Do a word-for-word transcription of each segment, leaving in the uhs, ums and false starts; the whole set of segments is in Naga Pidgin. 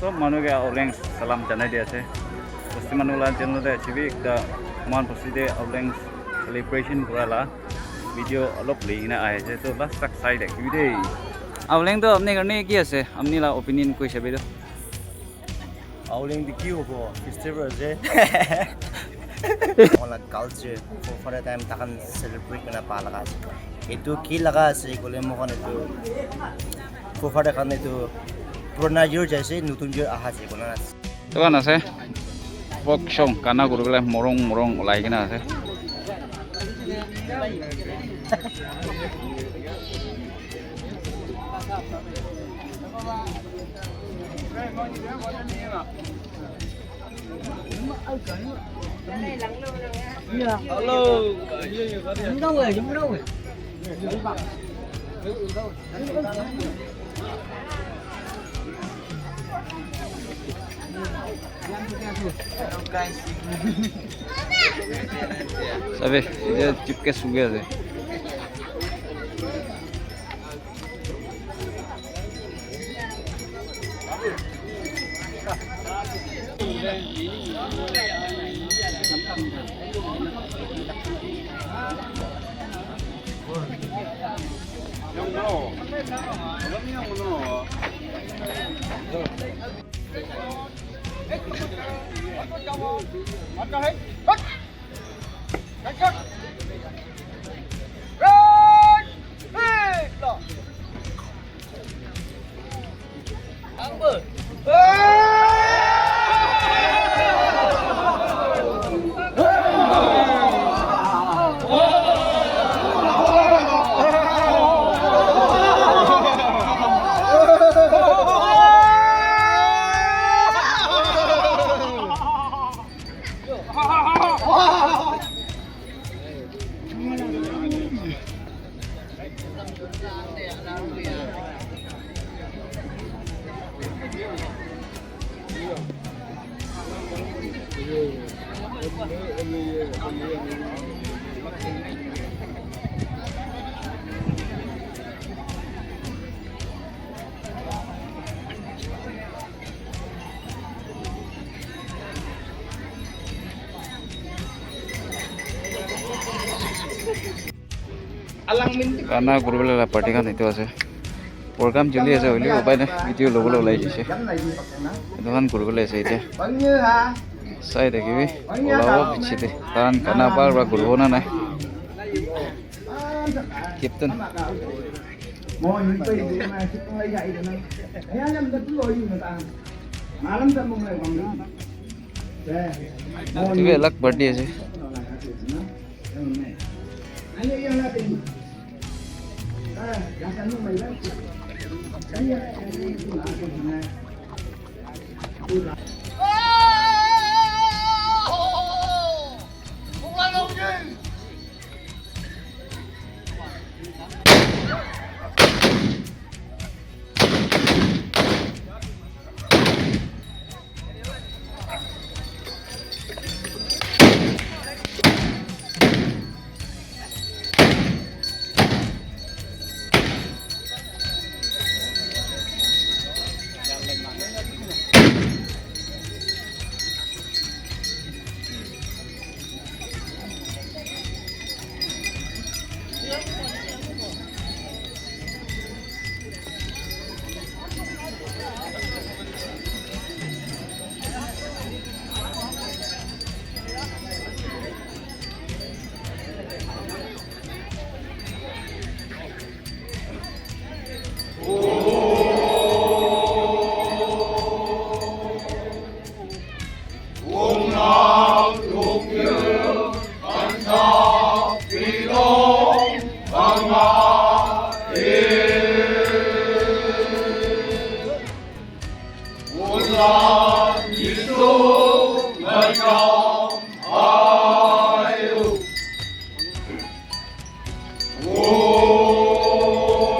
Sob manu ke Auleng salam janai di ase. Bosti manu la channel te achi bi ekta mohan bosti te Auleng celebration kura la video olop loi kena ahi ase. To last tak sai thakibi de. Auleng to apni karne ki ase? Apni la opinion koi sabi to. Auleng de ki hobo? Festival ase. Mohan la culture, forefather time takhan celebrate kurina pa laga ase. Etu ki laga ase koile moikhan etu forefather khan etu purana year jai ase, nutun year aha ase koina ase. Etu khan ase, folk song, gana kuri bole morung morung ulai kena ase. Sabe, etia chipke suge ase. Gana kuribole la party khan etu ase. Program choli ase hoilebi upai nai, video lobole ulai dise. Etu khan kuribole ase etia. Sai thakibi, olabo piche te. Tahan gana bar bar kuribo na nai. Captain. Etu bi alag party ase.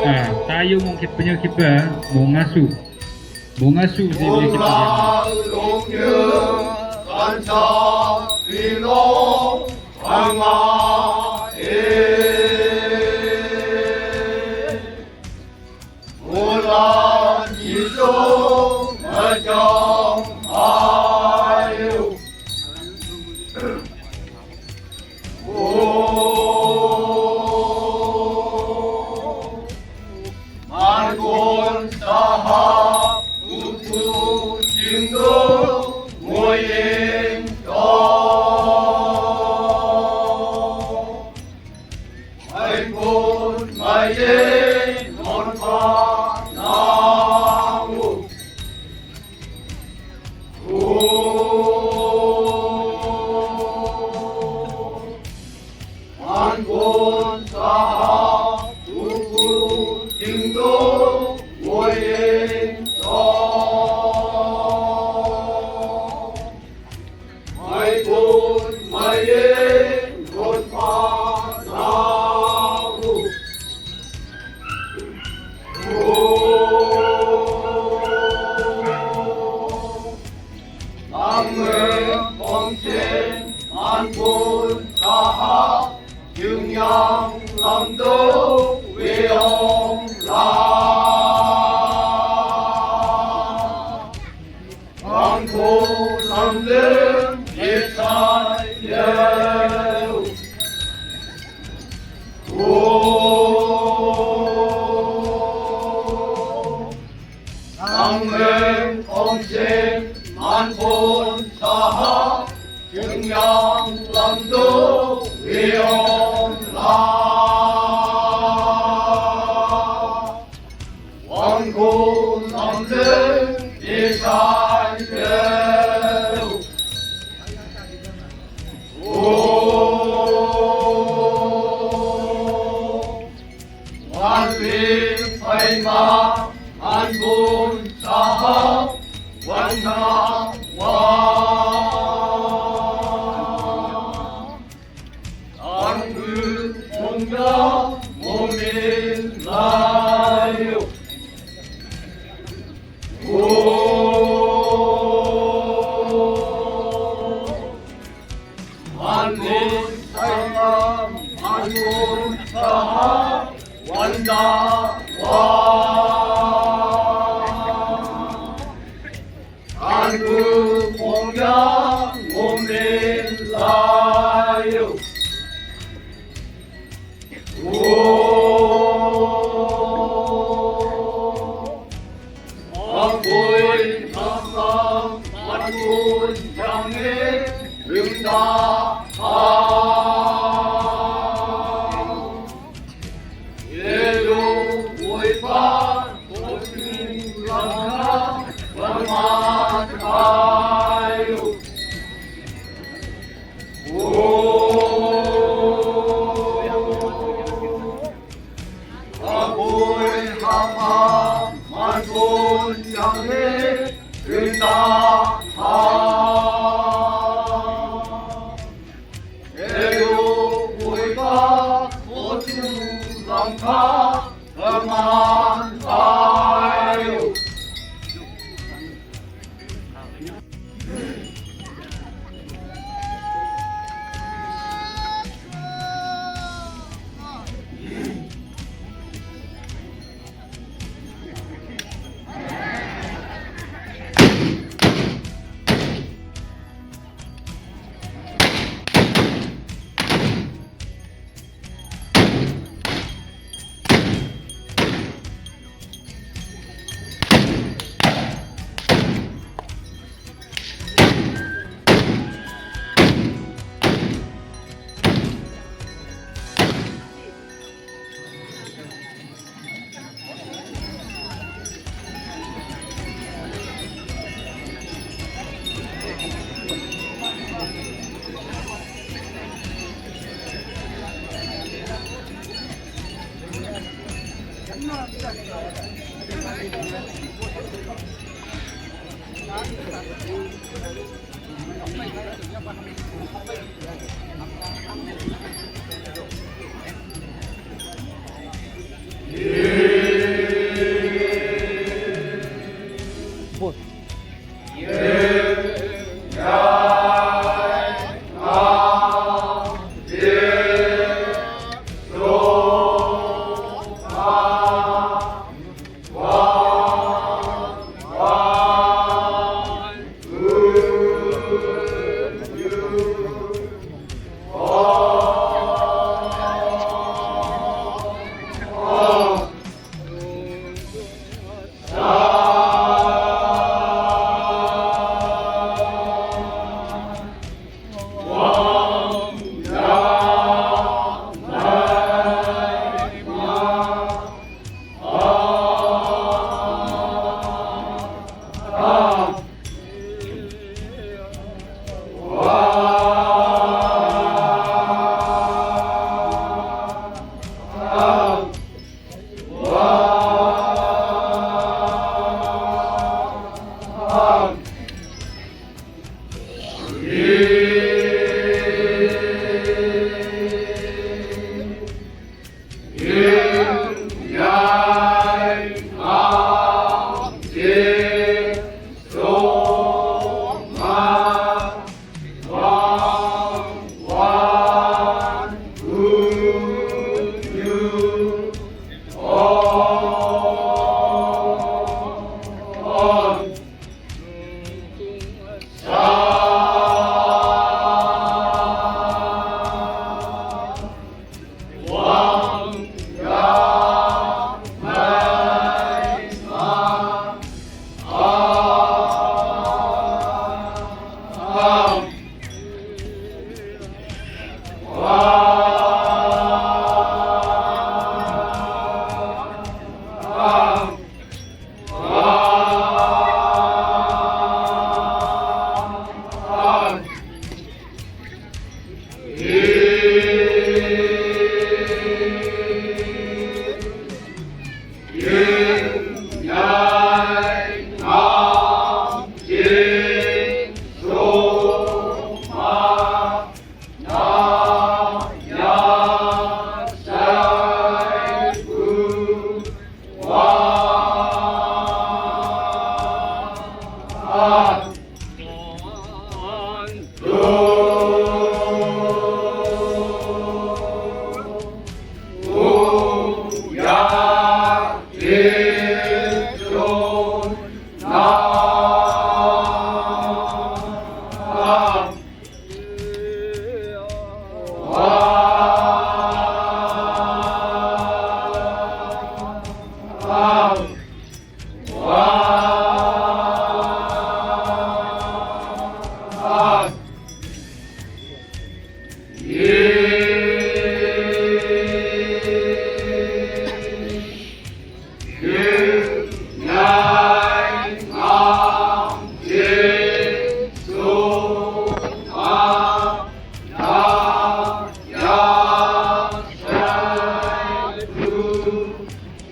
Ah, tayo mong kipanyo kipa, mongasu. Mongasu, si bile kipa.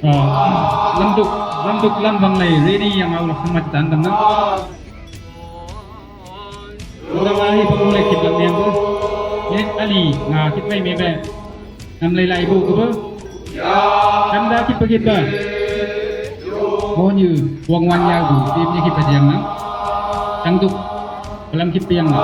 Ah, lamduk, lamduk lam bang lai ready yang au la khamat dan dan na. Udah mari pemulai kita yang tu. Ye ali nga kit mai me be. Nam lai lai bu ku bu. Nam da kit pa kit pa. Mo nyu wang wan ya bu. Tim ni kit pa yang na. Tang tu. Kalam kit pa yang na.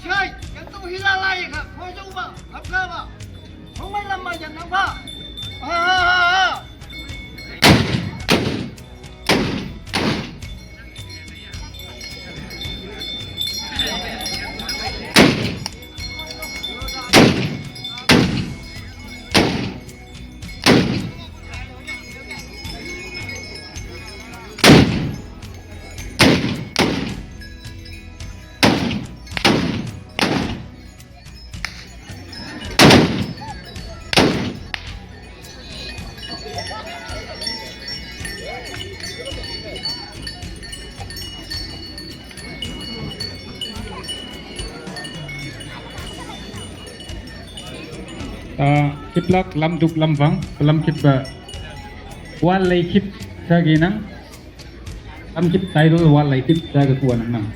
Shai, yantu hila lai ka, khoi jong ba, hap ka ba. Khong mai lam ma yan nang ba. Ha, ha, ha, ha. Ah, kiplak lam duk lam vang, lam kip ba wal lei kip sa ginang, lam kip tairul wal lei kip sa ga kuanang nang.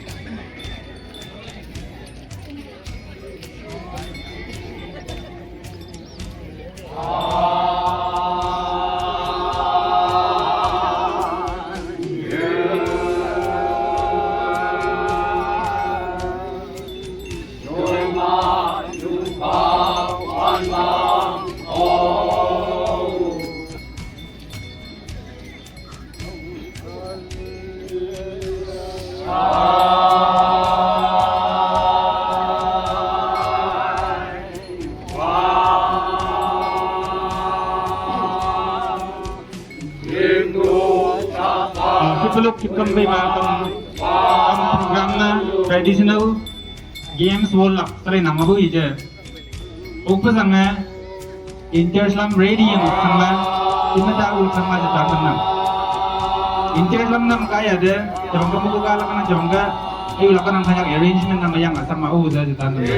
Ah, kipelok kipkam bai ma kam, kam program na traditional games wall lak tali nama bu ije. Upa sanga inter slam ready yang sanga ima ta u sanga je ta sanga. Inter slam nam kaya de, jabang ka muka kala kana jabang ka, ayu lakana thanya arrangement nama yang asama u je ta sanga.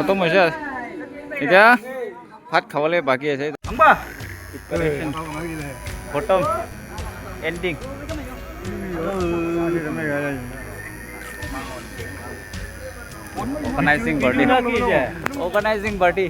Khatam hoise. Etya bhat khabole baki ase. Preparation. Khatam. Ending. Organizing party. Organizing party.